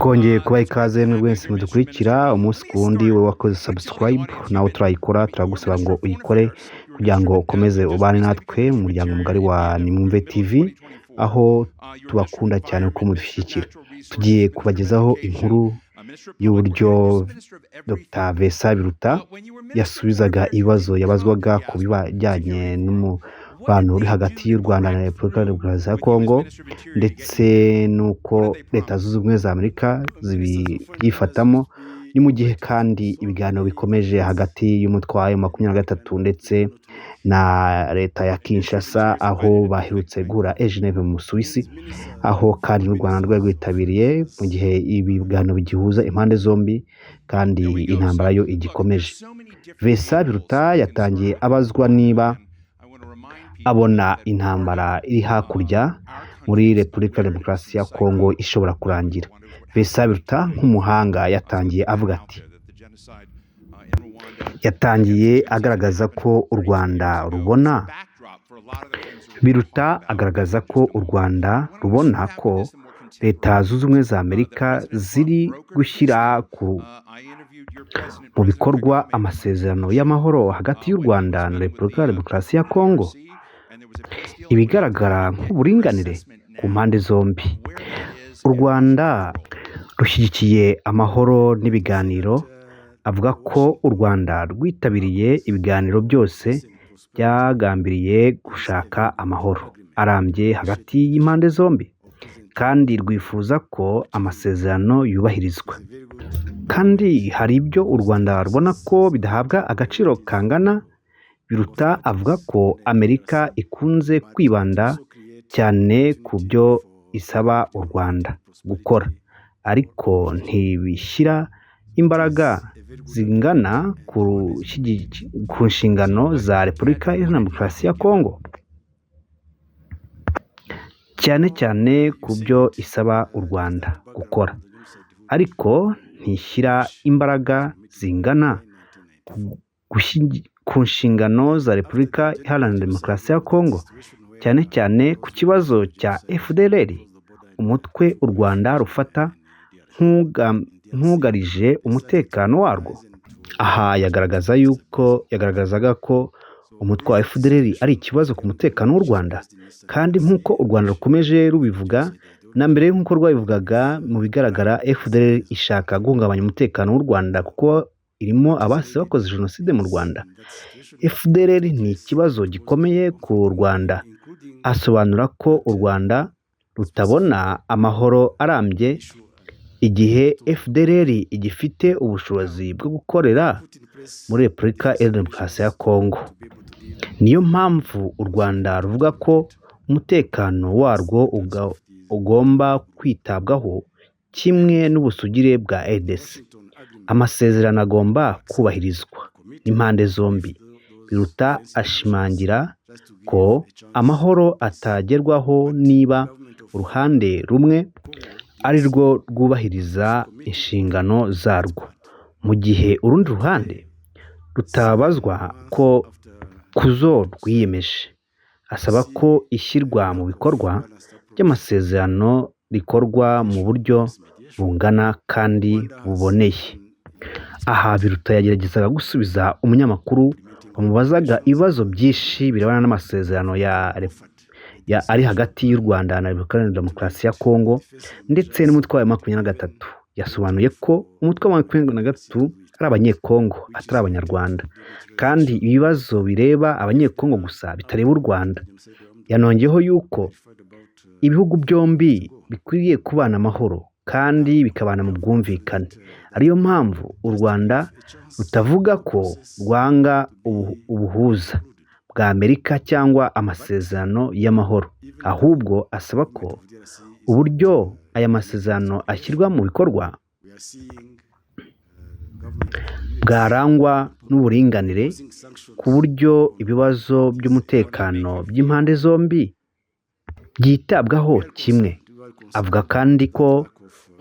Twongeye kubaha ikaze mwe mwese mudukurikira umunsi ku wundi. Wowe wakoze subscribe nawe turayikora, turagusaba ngo uyikore kugira ngo ukomeze ubane natwe mu muryango mugari wa Nimwumve TV, aho tubakunda cyane kuko mudushyigikira. Tugiye kubagezaho inkuru y'uburyo Dr Vincent Biruta yasubizaga ibibazo yabazwaga ku bijyanye n'umubano uri hagati y'u Rwanda na Repubulika ya Demokarasi ya Kongo, ndetse n'uko Leta Zunze Ubumwe za Amerika zibyifatamo. Ni mu gihe kandi ibiganiro bikomeje hagati y'umutwe wa M23 ndetse na leta ya Kinshasa, aho baherutse guhura i Geneve mu Busuwisi, aho kandi n'u Rwanda rwari rwitabiriye, mu gihe ibi biganiro bigihuza impande zombi kandi intambara yo igikomeje. Vincent Biruta yatangiye abazwa niba abona intambara iri hakurya muri Repubulika ya Demokarasi ya Kongo ishobora kurangira. Vincent Biruta nk'umuhanga yatangiye avuga ati, yatangiye agaragaza ko u Rwanda rubona, Biruta agaragaza ko u Rwanda rubona ko Leta Zunze Ubumwe za Amerika ziri gushyira mu bikorwa amasezerano y'amahoro hagati y'u Rwanda na Repubulika ya Demokarasi ya Kongo, ibigaragara nk'uburinganire ku mpande zombi. U Rwanda rushyigikiye amahoro n'ibiganiro. Avuga ko u Rwanda rwitabiriye ibiganiro byose byagambiriye gushaka amahoro arambye hagati y'impande zombi, kandi rwifuza ko amasezerano yubahirizwa. Kandi hari ibyo u Rwanda rubona ko bidahabwa agaciro kangana. Biruta avuga ko Amerika ikunze kwibanda cyane ku byo isaba u Rwanda gukora, ariko ntibishyira imbaraga zingana ku nshingano za Repubulika Iharanira Demokarasi ya Kongo, cyane cyane ku byo isaba u Rwanda gukora, ariko ntishyira imbaraga zingana ku nshingano za Repubulika Iharanira Demokarasi ya Kongo, cyane cyane ku kibazo cya FDLR, umutwe u Rwanda rufata nk'ugarije umutekano warwo. Aha yagaragazaga ko umutwe wa FDLR ari ikibazo ku mutekano w'u Rwanda, kandi nk'uko u Rwanda rukomeje rubivuga na mbere nk'uko rwabivugaga, mu bigaragara FDLR ishaka guhungabanya umutekano w'u Rwanda kuko irimo abasize bakoze jenoside mu Rwanda. FDLR ni ikibazo gikomeye ku Rwanda. Asobanura ko u Rwanda rutabona amahoro arambye igihe FDLR igifite ubushobozi bwo gukorera muri Repubulika Iharanira Demokarasi ya Kongo. Niyo mpamvu u Rwanda ruvuga ko umutekano warwo ugomba kwitabwaho kimwe n'ubusugire bwa RDC. Amasezerano agomba kubahirizwa n'impande zombi. Biruta ashimangira ko amahoro atagerwaho niba uruhande rumwe ari rwo rwubahiriza inshingano zarwo, mu gihe urundi ruhande rutabazwa ko kuzo rwiyemeje. Asaba ko ishyirwa mu bikorwa ry'amasezerano rikorwa mu buryo bungana kandi buboneye. Aha Biruta yageragezaga gusubiza umunyamakuru wamubazaga ibibazo byinshi birebana n'amasezerano ya ari hagati y'u Rwanda na Repubulika Iharanira Demokarasi ya Kongo ndetse n'umutwe wa M23. Yasobanuye ko umutwe wa M23 ari Abanyekongo atari Abanyarwanda, kandi ibibazo bireba Abanyekongo gusa bitareba u Rwanda. Yanongeyeho yuko ibihugu byombi bikwiriye kubana amahoro kandi bikabana mu bwumvikane, ariyo mpamvu u Rwanda rutavuga ko rwanga ubuhuza bwa Amerika cyangwa amasezerano y'amahoro, ahubwo asaba ko uburyo aya masezerano ashyirwa mu bikorwa bwarangwa n'uburinganire, ku buryo ibibazo by'umutekano by'impande zombi byitabwaho kimwe. Avuga kandi ko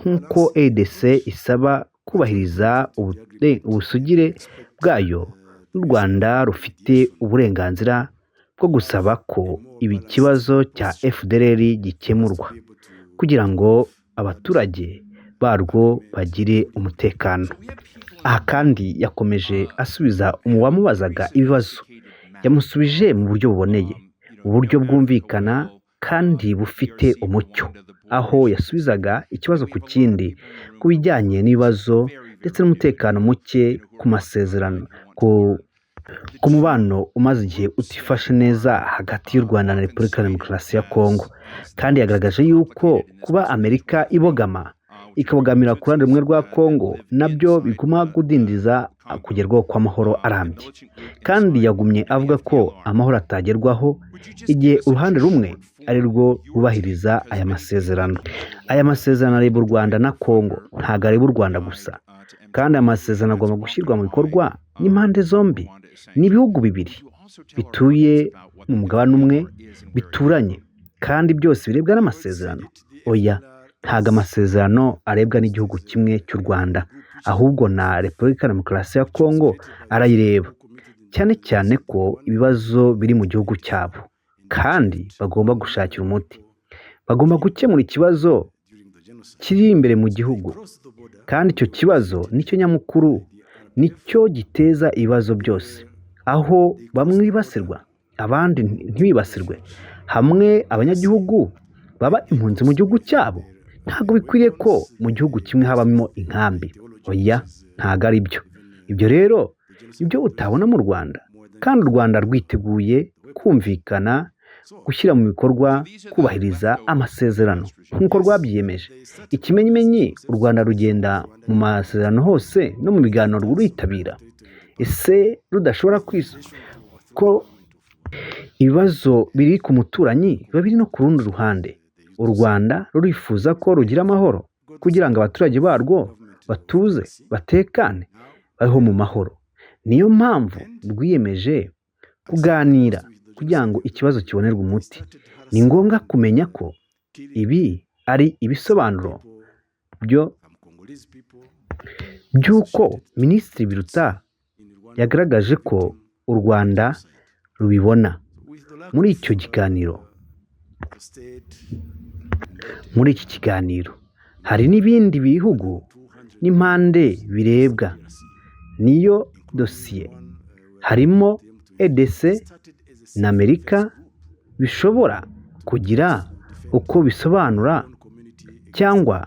nk'uko RDC isaba kubahiriza ubusugire bwayo, n'u Rwanda rufite uburenganzira bwo gusaba ko ibi kibazo cya FDLR gikemurwa kugira ngo abaturage barwo bagire umutekano. Aha kandi yakomeje asubiza uwamubazaga ibibazo, yamusubije mu buryo buboneye, mu buryo bwumvikana kandi bufite umucyo, aho yasubizaga ikibazo ku kindi ku bijyanye n'ibibazo ndetse n'umutekano muke ku masezerano, ku mubano umaze igihe utifashe neza hagati y'u Rwanda na Repubulika ya Demokarasi ya Kongo. Kandi yagaragaje yuko kuba Amerika ibogama ikabogamira ku ruhande rumwe rwa Kongo nabyo biguma kudindiza kugerwaho kw'amahoro arambye. Kandi yagumye avuga ko amahoro atagerwaho igihe uruhande rumwe ari rwo rwubahiriza aya masezerano. Aya masezerano areba u Rwanda na Kongo, ntabwo areba u Rwanda gusa. Kandi aya masezerano agomba gushyirwa mu bikorwa n'impande zombi. Ni ibihugu bibiri bituye mu mugabane umwe, bituranye, kandi byose birebwa n'amasezerano. Oya, ntabwo amasezerano arebwa n'igihugu kimwe cy'u Rwanda, ahubwo na Repubulika ya Demokarasi ya Kongo arayireba, cyane cyane ko ibibazo biri mu gihugu cyabo, kandi bagomba gushakira umuti. Bagomba gukemura ikibazo kiri imbere mu gihugu, kandi icyo kibazo nicyo nyamukuru, nicyo giteza ibibazo byose, aho bamwe bibasirwa abandi ntibibasirwe, hamwe abanyagihugu baba impunzi mu gihugu cyabo. Ntabwo bikwiriye ko mu gihugu kimwe habamo inkambi. Oya, ntabwo ari byo. Ibyo rero ibyo utabona mu Rwanda, kandi u Rwanda rwiteguye kumvikana, gushyira mu bikorwa, kubahiriza amasezerano nk'uko rwabyiyemeje. Ikimenyimenyi, u Rwanda rugenda mu masezerano hose no mu biganiro ruritabira. Ese rudashobora ko ibibazo biri ku muturanyi biba biri no ku rundi ruhande? U Rwanda rurifuza ko rugira amahoro kugira ngo abaturage barwo batuze, batekane, babeho mu mahoro. Niyo mpamvu rwiyemeje kuganira kugira ngo ikibazo kibonerwe umuti. Ni ngombwa kumenya ko ibi ari ibisobanuro by'uko Minisitiri Biruta yagaragaje ko u Rwanda rubibona. Muri icyo kiganiro, muri iki kiganiro hari n'ibindi bihugu n'impande birebwa n'iyo dosiye, harimo EAC na Amerika, bishobora kugira uko bisobanura cyangwa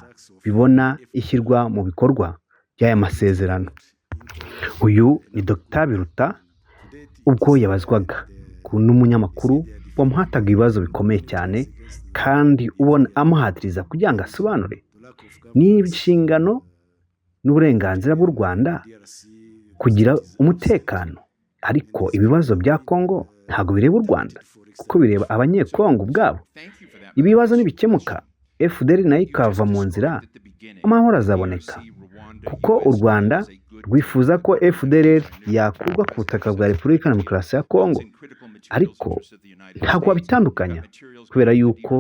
bibona ishyirwa mu bikorwa by'aya masezerano. Uyu ni Dr Biruta ubwo yabazwaga n'umunyamakuru wamuhataga ibibazo bikomeye cyane, kandi ubona amuhatiriza kugira ngo asobanure n'inshingano n'uburenganzira bw'u Rwanda kugira umutekano, ariko ibibazo bya Kongo ntabwo bireba u Rwanda kuko bireba abanyekongo ubwabo. Ibibazo nibikemuka FDLR nayo ikava mu nzira, amahoro azaboneka, kuko u Rwanda rwifuza ko FDLR yakurwa ku butaka bwa Repubulika ya Demokarasi ya Kongo, ariko ntabwo wabitandukanya kubera yuko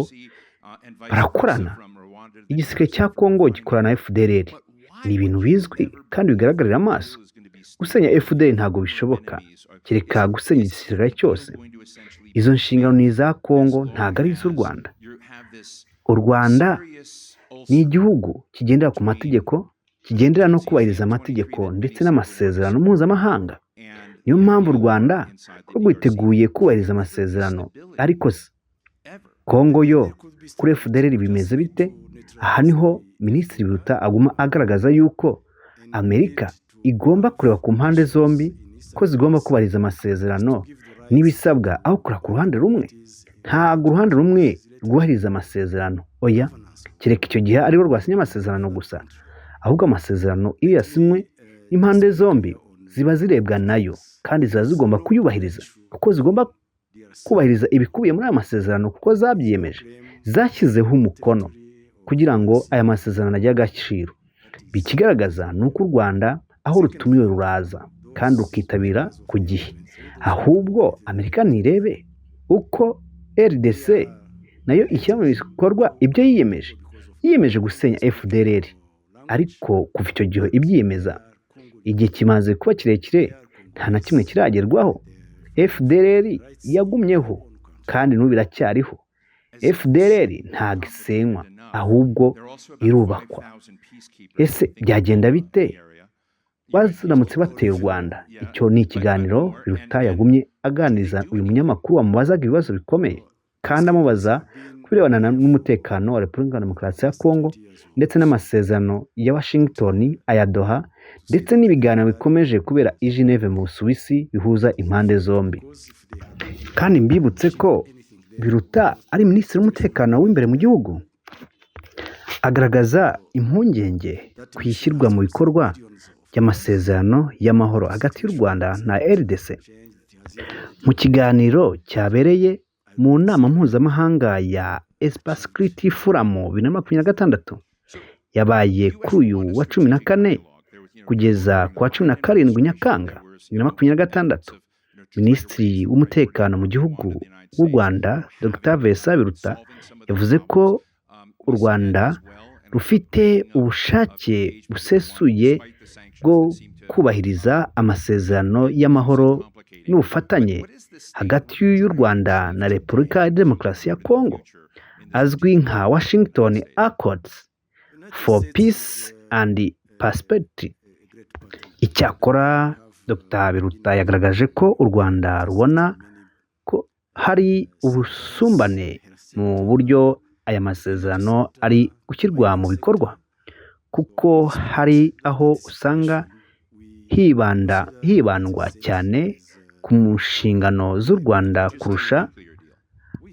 barakorana. Igisirikare cya Kongo gikorana na FDLR, ni ibintu bizwi kandi bigaragarira amaso. Gusenya FDLR ntabwo bishoboka, kereka gusenya igisirikare cyose. Izo nshingano ni iza Kongo, ntabwo ari iz'u Rwanda. U Rwanda ni igihugu kigendera ku mategeko, kigendera no kubahiriza amategeko ndetse n'amasezerano mpuzamahanga. Niyo mpamvu u Rwanda rwiteguye kubahiriza amasezerano. Ariko se Kongo yo kuri FDLR bimeze bite? Aha niho Minisitiri Biruta aguma agaragaza yuko Amerika igomba kureba ku mpande zombi ko zigomba kubahiriza amasezerano n'ibisabwa, aho kureba ku ruhande rumwe. Ntabwo uruhande rumwe rwubahiriza amasezerano, oya, kereka icyo gihe aribo rwasinye amasezerano gusa. Ahubwo amasezerano iyo yasinywe n'impande zombi ziba zirebwa nayo, kandi ziba zigomba kuyubahiriza, kuko zigomba kubahiriza ibikubiye muri aya masezerano, kuko zabyiyemeje, zashyizeho umukono kugira ngo aya masezerano agire agaciro. Ikigaragaza ni uko u Rwanda aho rutumiwe ruraza kandi rukitabira ku gihe. Ahubwo Amerika ntirebe uko RDC nayo ishyira mu bikorwa ibyo yiyemeje. Yiyemeje gusenya FDLR, ariko kuva icyo gihe ibyiyemeza, igihe kimaze kuba kirekire, nta na kimwe kiragerwaho. FDLR yagumyeho kandi n'ubu iracyariho. FDLR ntabwo isenywa, ahubwo irubakwa. Ese byagenda bite baramutse bateye u Rwanda? Icyo ni ikiganiro Biruta yagumye aganiriza uyu munyamakuru wamubazaga ibibazo bikomeye, kandi amubaza ku birebana n'umutekano wa Repubulika ya Demokarasi ya Kongo ndetse n'amasezerano ya Washington, aya Doha, ndetse n'ibiganiro bikomeje kubera i Geneve mu Busuwisi bihuza impande zombi. Kandi mbibutse ko Biruta ari minisitiri w'umutekano w'imbere mu gihugu, agaragaza impungenge ku ishyirwa mu bikorwa by'amasezerano y'amahoro hagati y'u Rwanda na RDC. Mu kiganiro cyabereye mu nama mpuzamahanga ya Espace Security Forum 2026 yabaye kuri uyu wa 14 kugeza ku wa 17 Nyakanga 2026, Minisitiri w'Umutekano mu gihugu w'u Rwanda Dr Vincent Biruta yavuze ko u Rwanda rufite ubushake busesuye bwo kubahiriza amasezerano y'amahoro n'ubufatanye hagati y'u Rwanda na Repubulika ya Demokarasi ya Kongo azwi nka Washington Accords for Peace and Prosperity. Icyakora Dr Biruta yagaragaje ko u Rwanda rubona ko hari ubusumbane mu buryo aya masezerano ari gushyirwa mu bikorwa, kuko hari aho usanga hibandwa cyane ku nshingano z'u Rwanda kurusha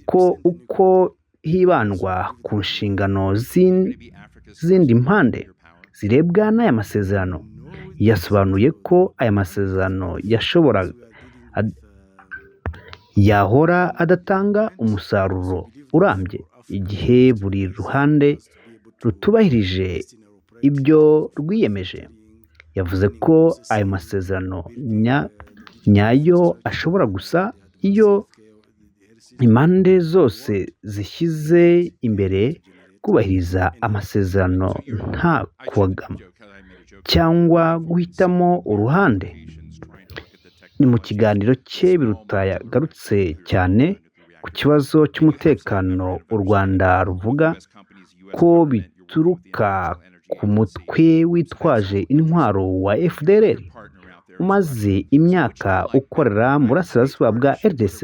ko uko hibandwa ku nshingano z'izindi mpande zirebwa n'aya masezerano. Yasobanuye ko aya masezerano yahora adatanga umusaruro urambye igihe buri ruhande rutubahirije ibyo rwiyemeje. Yavuze ko ayo masezerano nyayo ashobora gusa iyo impande zose zishyize imbere kubahiriza amasezerano nta kubogama cyangwa guhitamo uruhande. Ni mu kiganiro cye Biruta yagarutse cyane ku kibazo cy'umutekano u Rwanda ruvuga ko bituruka ku mutwe witwaje intwaro wa FDLR umaze imyaka ukorera mu burasirazuba bwa RDC.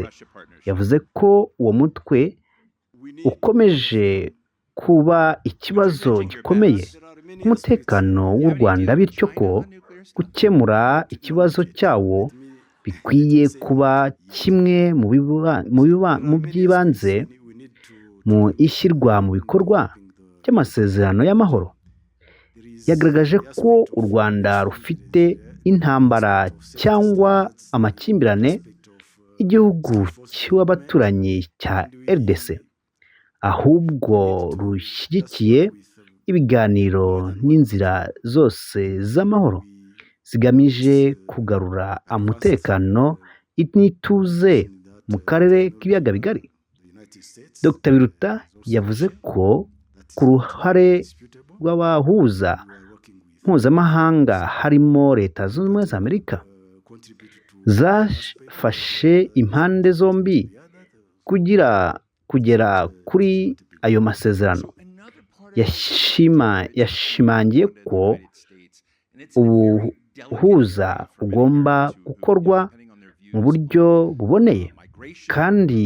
Yavuze ko uwo mutwe ukomeje kuba ikibazo gikomeye ku mutekano w'u Rwanda, bityo ko gukemura ikibazo cyawo bikwiye kuba kimwe mu by'ibanze mu ishyirwa mu bikorwa by'amasezerano y'amahoro. Yagaragaje ko u Rwanda rufite intambara cyangwa amakimbirane y'igihugu cy'abaturanyi cya RDC, ahubwo rushyigikiye ibiganiro n'inzira zose z'amahoro zigamije kugarura umutekano n'ituze mu karere k'ibiyaga bigari. Dr Biruta yavuze ko ku ruhare rw'abahuza mpuzamahanga harimo Leta Zunze Ubumwe za Amerika zafashe impande zombi kugera kuri ayo masezerano. Yashimangiye ko ubuhuza bugomba gukorwa mu buryo buboneye kandi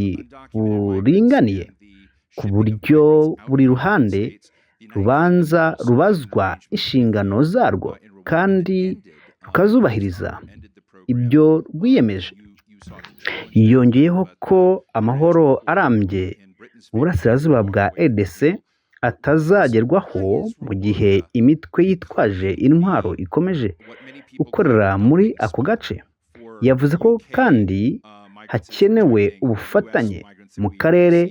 buringaniye, ku buryo buri ruhande rubazwa inshingano zarwo kandi rukazubahiriza ibyo rwiyemeje. Yongeyeho ko amahoro arambye mu burasirazuba bwa RDC atazagerwaho mu gihe imitwe yitwaje intwaro ikomeje gukorera muri ako gace. Yavuze ko kandi hakenewe ubufatanye mu karere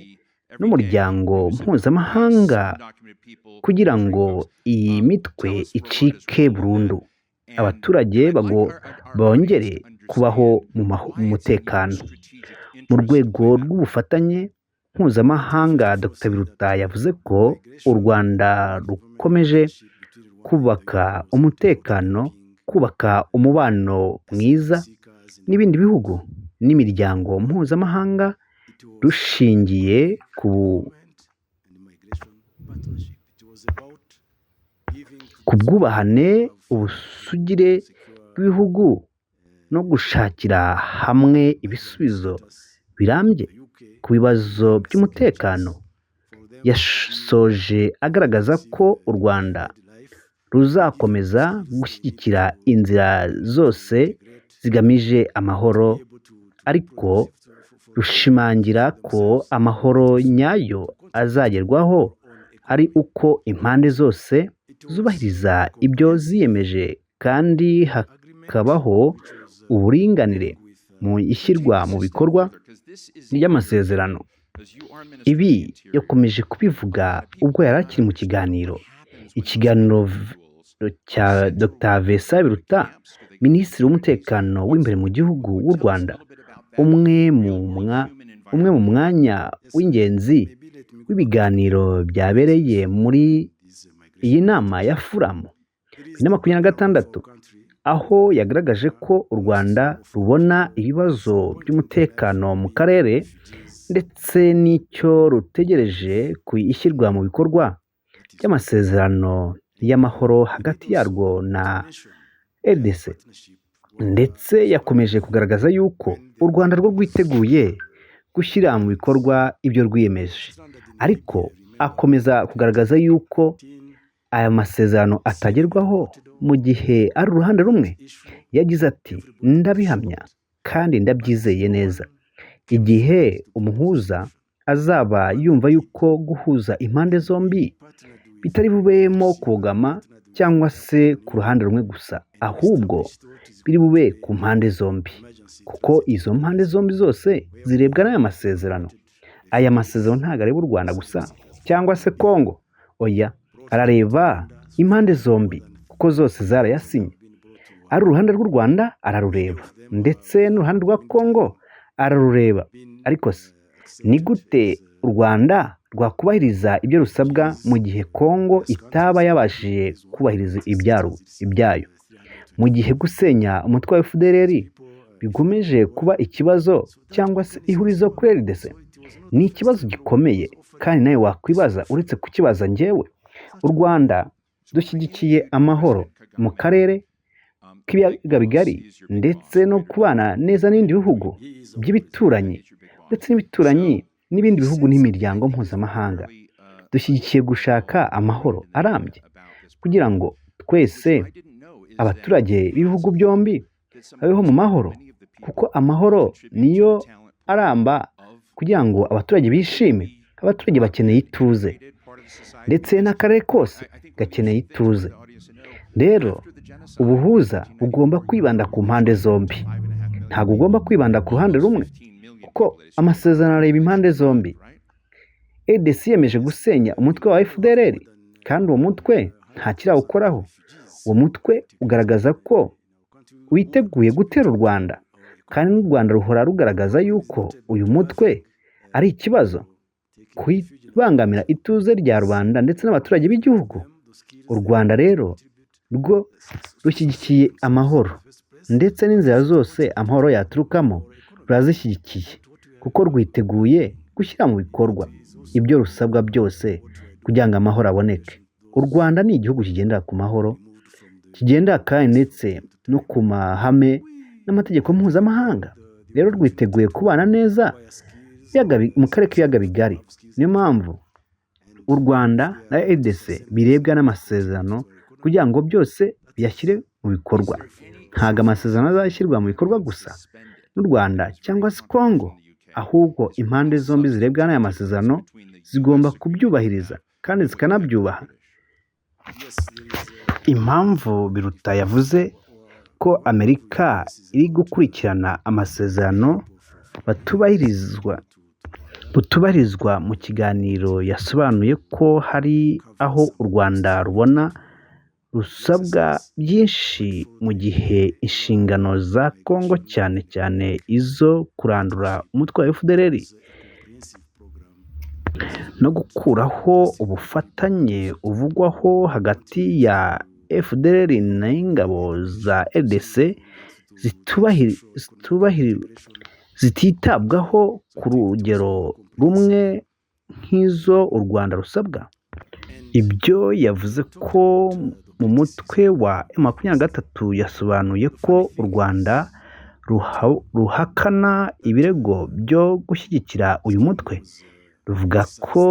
n'umuryango mpuzamahanga kugira ngo iyi mitwe icike burundu, abaturage bongere kubaho mu mutekano. Mu rwego rw'ubufatanye mpuzamahanga, Dr Biruta yavuze ko u Rwanda rukomeje kubaka umutekano, kubaka umubano mwiza n'ibindi bihugu n'imiryango mpuzamahanga, rushingiye ku bwubahane, ubusugire bw'ibihugu no gushakira hamwe ibisubizo birambye ku bibazo by'umutekano. Yasoje agaragaza ko u Rwanda ruzakomeza gushyigikira inzira zose zigamije amahoro, ariko rushimangira ko amahoro nyayo azagerwaho ari uko impande zose zubahiriza ibyo ziyemeje kandi hakabaho uburinganire mu ishyirwa mu bikorwa ry'amasezerano. Ibi yakomeje kubivuga ubwo yari akiri mu kiganiro. Ikiganiro cya Dr Vincent Biruta, Minisitiri w'Umutekano w'imbere mu gihugu w'u Rwanda, umwe mu mwanya w'ingenzi w'ibiganiro byabereye muri iyi nama ya Furamu 2026, aho yagaragaje ko u Rwanda rubona ibibazo by'umutekano mu karere ndetse n'icyo rutegereje ku ishyirwa mu bikorwa ry'amasezerano y'amahoro hagati yarwo na RDC. Ndetse yakomeje kugaragaza yuko u Rwanda rwo rwiteguye gushyira mu bikorwa ibyo rwiyemeje, ariko akomeza kugaragaza yuko aya masezerano atagerwaho mu gihe ari uruhande rumwe. Yagize ati: "Ndabihamya kandi ndabyizeye neza, igihe umuhuza azaba yumva yuko guhuza impande zombi bitari bubemo kubogama cyangwa se ku ruhande rumwe gusa, ahubwo biri bube ku mpande zombi, kuko izo mpande zombi zose zirebwa n'aya masezerano. Aya masezerano ntabwo areba u Rwanda gusa cyangwa se Kongo, oya, arareba impande zombi kuko zose zarayasinye. Ari uruhande rw'u Rwanda ararureba, ndetse n'uruhande rwa Kongo ararureba. Ariko se ni gute u Rwanda rwakubahiriza ibyo rusabwa mu gihe Kongo itaba yabashije kubahiriza ibyayo? Mu gihe gusenya umutwe wa FDLR bikomeje kuba ikibazo cyangwa se ihurizo kuri RDC, ni ikibazo gikomeye kandi nawe wakwibaza uretse kukibaza njyewe. U Rwanda dushyigikiye amahoro mu karere k'ibiyaga bigari ndetse no kubana neza n'ibindi bihugu by'ibituranyi ndetse n'ibituranyi n'ibindi bihugu n'imiryango mpuzamahanga. Dushyigikiye gushaka amahoro arambye kugira ngo twese abaturage b'ibihugu byombi babeho mu mahoro, kuko amahoro niyo aramba kugira ngo abaturage bishime. Abaturage bakeneye ituze, ndetse n'akarere kose gakeneye ituze. Rero ubuhuza bugomba kwibanda ku mpande zombi, ntabwo ugomba kwibanda ku ruhande rumwe, kuko amasezerano areba impande zombi. RDC yiyemeje gusenya umutwe wa FDLR, kandi uwo mutwe nta kirawukoraho. Uwo mutwe ugaragaza ko witeguye gutera u Rwanda, kandi n'u Rwanda ruhora rugaragaza yuko uyu mutwe ari ikibazo kubangamira ituze rya rubanda ndetse n'abaturage b'igihugu. U Rwanda rero rwo rushyigikiye amahoro, ndetse n'inzira zose amahoro yaturukamo rurazishyigikiye, kuko rwiteguye gushyira mu bikorwa ibyo rusabwa byose kugira ngo amahoro aboneke. U Rwanda ni igihugu kigendera ku mahoro, kigendera kandi ndetse no ku mahame n'amategeko mpuzamahanga. Rero rwiteguye kubana neza mu karere k'ibiyaga bigari. Niyo mpamvu u Rwanda na RDC birebwa n'amasezerano kugira ngo byose biyashyire mu bikorwa. Ntabwo amasezerano azashyirwa mu bikorwa gusa n'u Rwanda cyangwa se Kongo, ahubwo impande zombi zirebwa n'aya masezerano zigomba kubyubahiriza kandi zikanabyubaha. Impamvu Biruta yavuze ko Amerika iri gukurikirana amasezerano butubahirizwa, mu kiganiro yasobanuye ko hari aho u Rwanda rubona rusabwa byinshi mu gihe inshingano za Kongo cyane cyane izo kurandura umutwe wa FDLR no gukuraho ubufatanye uvugwaho hagati ya FDLR n'ingabo za RDC Zititabwaho ku rugero rumwe nk'izo u Rwanda rusabwa. Ibyo yavuze ko mu mutwe wa M23, yasobanuye ko u Rwanda ruhakana ibirego byo gushyigikira uyu mutwe, ruvuga ko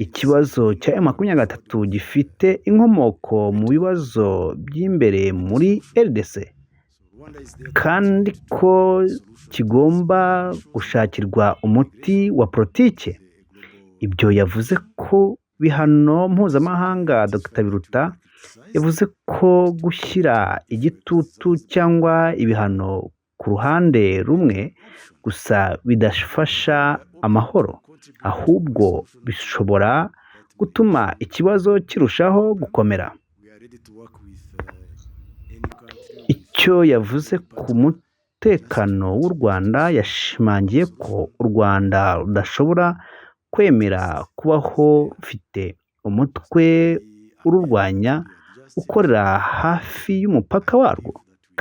ikibazo cya M23 gifite inkomoko mu bibazo by'imbere muri RDC, kandi ko kigomba gushakirwa umuti wa politike. Ibyo yavuze ku bihano mpuzamahanga, Dr Biruta yavuze ko gushyira igitutu cyangwa ibihano ku ruhande rumwe gusa bidafasha amahoro, ahubwo bishobora gutuma ikibazo kirushaho gukomera. Icyo yavuze ku mutekano w'u Rwanda, yashimangiye ko u Rwanda rudashobora kwemera kubaho rufite umutwe ururwanya ukorera hafi y'umupaka warwo,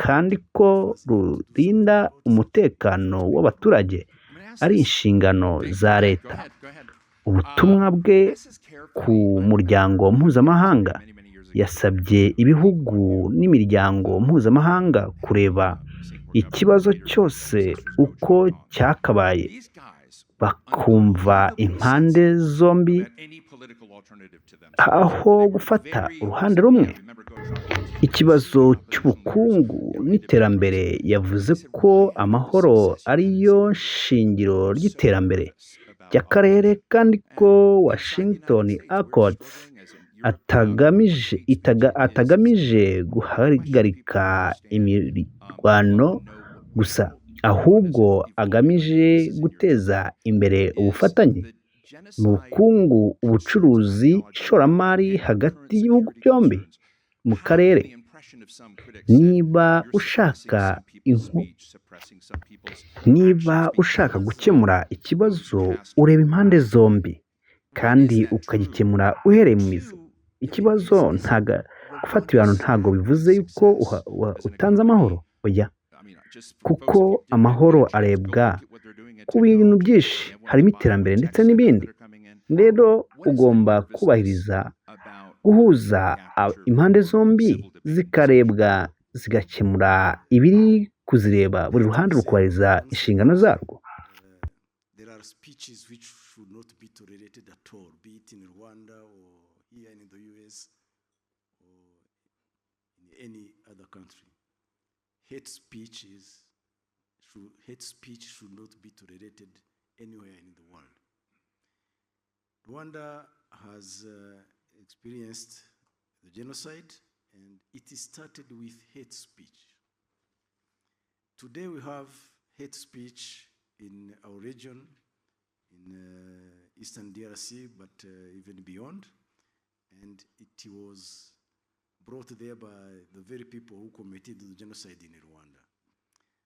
kandi ko rurinda umutekano w'abaturage ari inshingano za leta. Ubutumwa bwe ku muryango mpuzamahanga, yasabye ibihugu n'imiryango mpuzamahanga kureba ikibazo cyose uko cyakabaye, bakumva impande zombi aho gufata uruhande rumwe. Ikibazo cy'ubukungu n'iterambere, yavuze ko amahoro ari yo shingiro ry'iterambere ry'akarere, kandi ko Washington Accords atagamije guhagarika imirwano gusa, ahubwo agamije guteza imbere ubufatanye mu bukungu, ubucuruzi, ishoramari hagati y'ibihugu byombi mu karere. Niba ushaka gukemura ikibazo, ureba impande zombi kandi ukagikemura uhereye mu mizi. Ikibazo ntago gufata ibihano ntago bivuze yuko utanze amahoro, oya, kuko amahoro arebwa ku bintu byinshi, harimo iterambere ndetse n'ibindi. Rero ugomba kubahiriza, guhuza impande zombi, zikarebwa, zigakemura ibiri kuzireba, buri ruhande rukubahiriza inshingano zarwo. There are speeches which should not be tolerated at all, be it in Rwanda or here in the US or in any other country. Hate speech should not be tolerated anywhere in the world. Rwanda has experienced the genocide, and it started with hate speech. Today we have hate speech in our region, in Eastern DRC, but even beyond. And it was brought there by the very people who committed the genocide in Rwanda.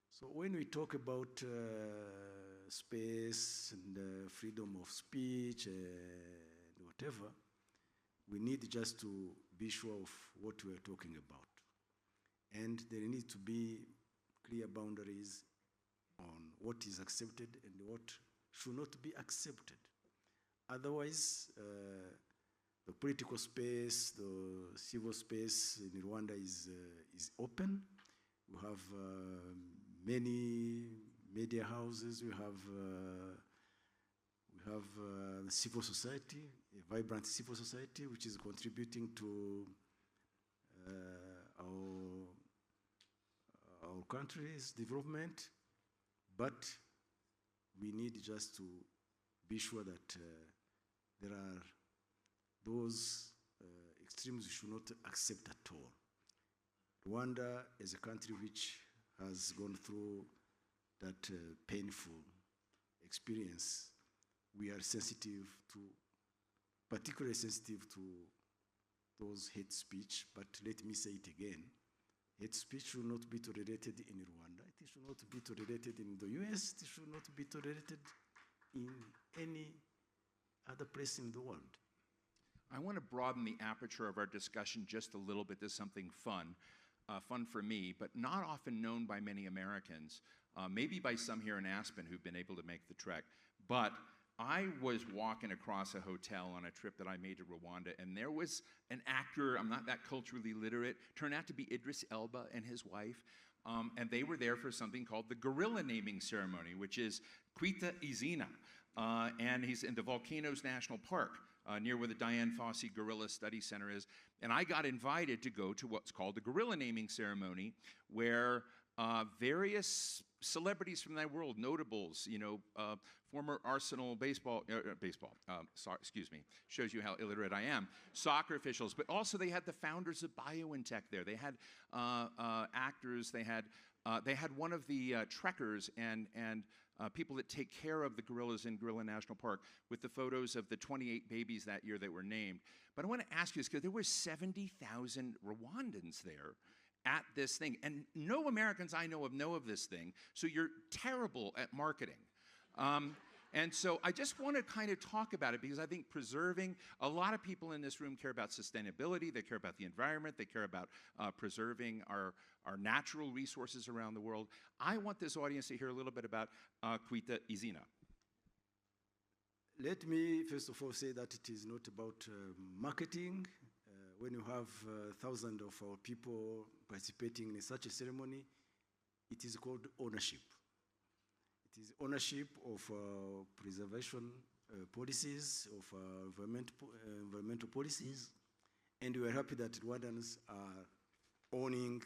So when we talk about space and freedom of speech and whatever, we need just to be sure of what we are talking about. And there need to be clear boundaries on what is accepted and what should not be accepted. Otherwise, the political space, the civil space in Rwanda is open. We have many media houses, we have civil society, a vibrant civil society, which is contributing to our country's development. But we need just to be sure that there are those extremes we should not accept at all. Rwanda is a country which has gone through that painful experience. We are sensitive to, particularly sensitive to those hate speech, but let me say it again. Hate speech should not be tolerated in Rwanda. It should not be tolerated in the US. It should not be tolerated in any other place in the world. I want to broaden the aperture of our discussion just a little bit to something fun. fun for me, but not often known by many Americans, maybe by some here in Aspen who've been able to make the trek. But I was walking across a hotel on a trip that I made to Rwanda, and there was an actor, I'm not that culturally literate, turned out to be Idris Elba and his wife, and they were there for something called the gorilla naming ceremony, which is Kwita Izina, and he's in the Volcanoes National Park, near where the Diane Fossey Gorilla Study Center is. And I got invited to go to what's called the gorilla naming ceremony, where various celebrities from that world, notables, you know, former Arsenal baseball, sorry, excuse me, shows you how illiterate I am, soccer officials, but also they had the founders of BioNTech there. They had actors, they had one of the trekkers and people that take care of the gorillas in Gorilla National Park with the photos of the 28 babies that year that were named. But I want to ask you this, because there were 70,000 Rwandans there at this thing, and no Americans I know of this thing, so you're terrible at marketing. And so I just want to kind of talk about it, because I think preserving, a lot of people in this room care about sustainability, they care about the environment, they care about preserving our natural resources around the world. I want this audience to hear a little bit about Kwita Izina. Let me first of all say that it is not about marketing. When you have thousands of our people participating in such a ceremony, it is called ownership. It is ownership of preservation policies, of environmental policies, and we are happy that Rwandans are owning